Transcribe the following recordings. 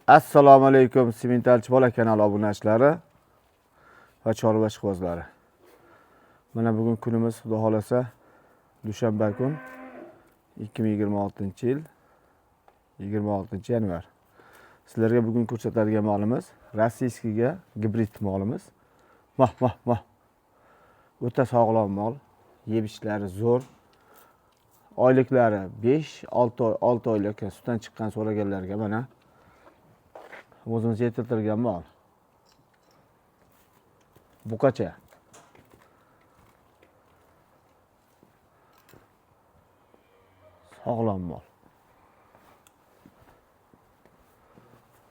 Assalomu alaykum Sementalchi bola kanali obunachilari va chorva ishqibozlari. Mana bugun kunimiz Xudo xolasa dushanba kun 2026-yil 26-yanvar. Sizlarga bugun ko'rsatadigan molimiz rossiyskiga gibrid molimiz. Mah mah mah. O'ta sog'lom mol, yeb ichishlari zo'r. Oyliklari 5-6 oylik sutdan chiqqan so'raganlarga mana o'zimiz yetiltirgan mol. Buqacha. Sog'lom mol.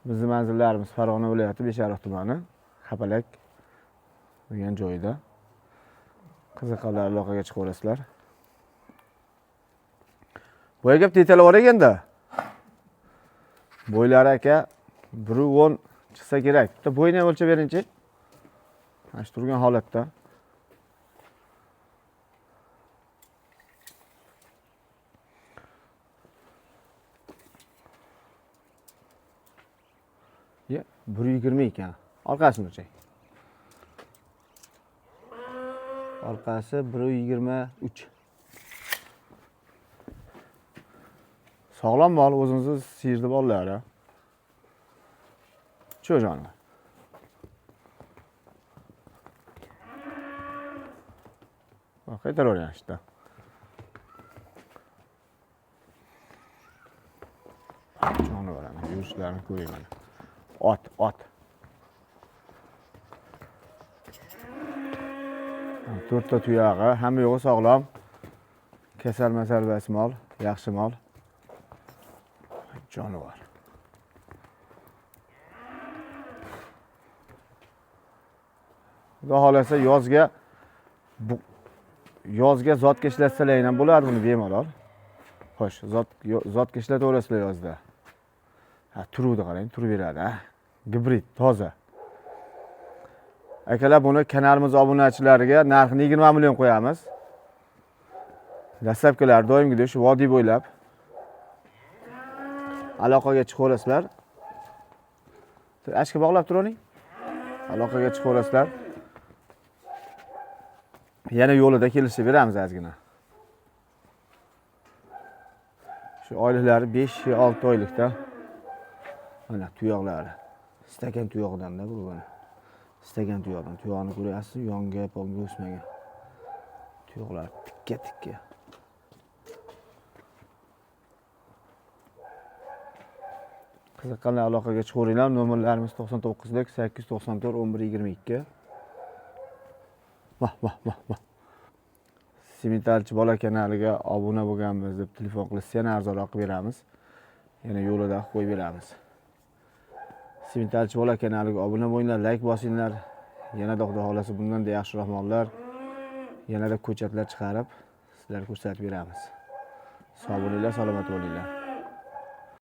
Bizning manzillarimiz Farg'ona viloyati Beshariq tumani, Xapalak degan joyda. Qiziqqanlar aloqaga chiqaverasizlar. Boya gap detali bor ekanda. Bo'ylari aka 1.10 chiqsa kerak. Bitta bo'yini ham o'lchab beringchi. Mana shu turgan holatda. Ya, 1.20 ekan. Orqasini o'lchang. Orqasi 1.23. Sog'lom mol, o'zimizni siyirni bolalari. Chu jonivor. Qaytaravergan ishda. Jonivor ana yurishlarini ko'ring mana. Ot, ot. To'rtta tuyog'i, hamma yo'g'i sog'lom. Kasal masal bas mol, yaxshi mol. Jonivor. Xudo xolasa yozga zotga ishlatsalar ham bo'ladi buni bemalol. Xo'sh, zotga ishlataverasizlar yozda. Ha, turuvdi qarang, turib beradi, ha. Gibrid, toza. Akalar, buni kanalimiz obunachilariga narxini 20 million qo'yamiz. Dastlabkilar doimgidek shu vodiy bo'ylab aloqaga chiqaverasizlar. Ashka bog'lab turing. Aloqaga chiqaverasizlar. Yana yo'lida kelishib beramiz ozgina. Shu oyliklari 5-6 oylikda. Mana tuyoqlari. Stakan tuyoqdan-da bu mana. Stakan tuyoqdan. Tuyoqni ko'ryapsiz, yonga, ponga o'smagan. Tuyoqlar tikka-tikka. Qiziqqanlar aloqaga chiqaveringlar. Nomerlarimiz to'qson to'qqizlik sakkiz yuz to'qson to'rt o'n bir yigirma ikki. Vah, vah, vah, vah. Sementalchi bola kanaliga obuna bo'lganmiz deb telefon qilsa yana arzonroq qilib beramiz. Yana yo'lida qilib qo'yib beramiz. Sementalchi bola kanaliga obuna bo'linglar, like bosinglar. Yanada Xudo xolasa bundan da yaxshiroq mollar, yanada ko'chatlar chiqarib sizlarga ko'rsatib beramiz. Sog' bo'linglar, salomat bo'linglar.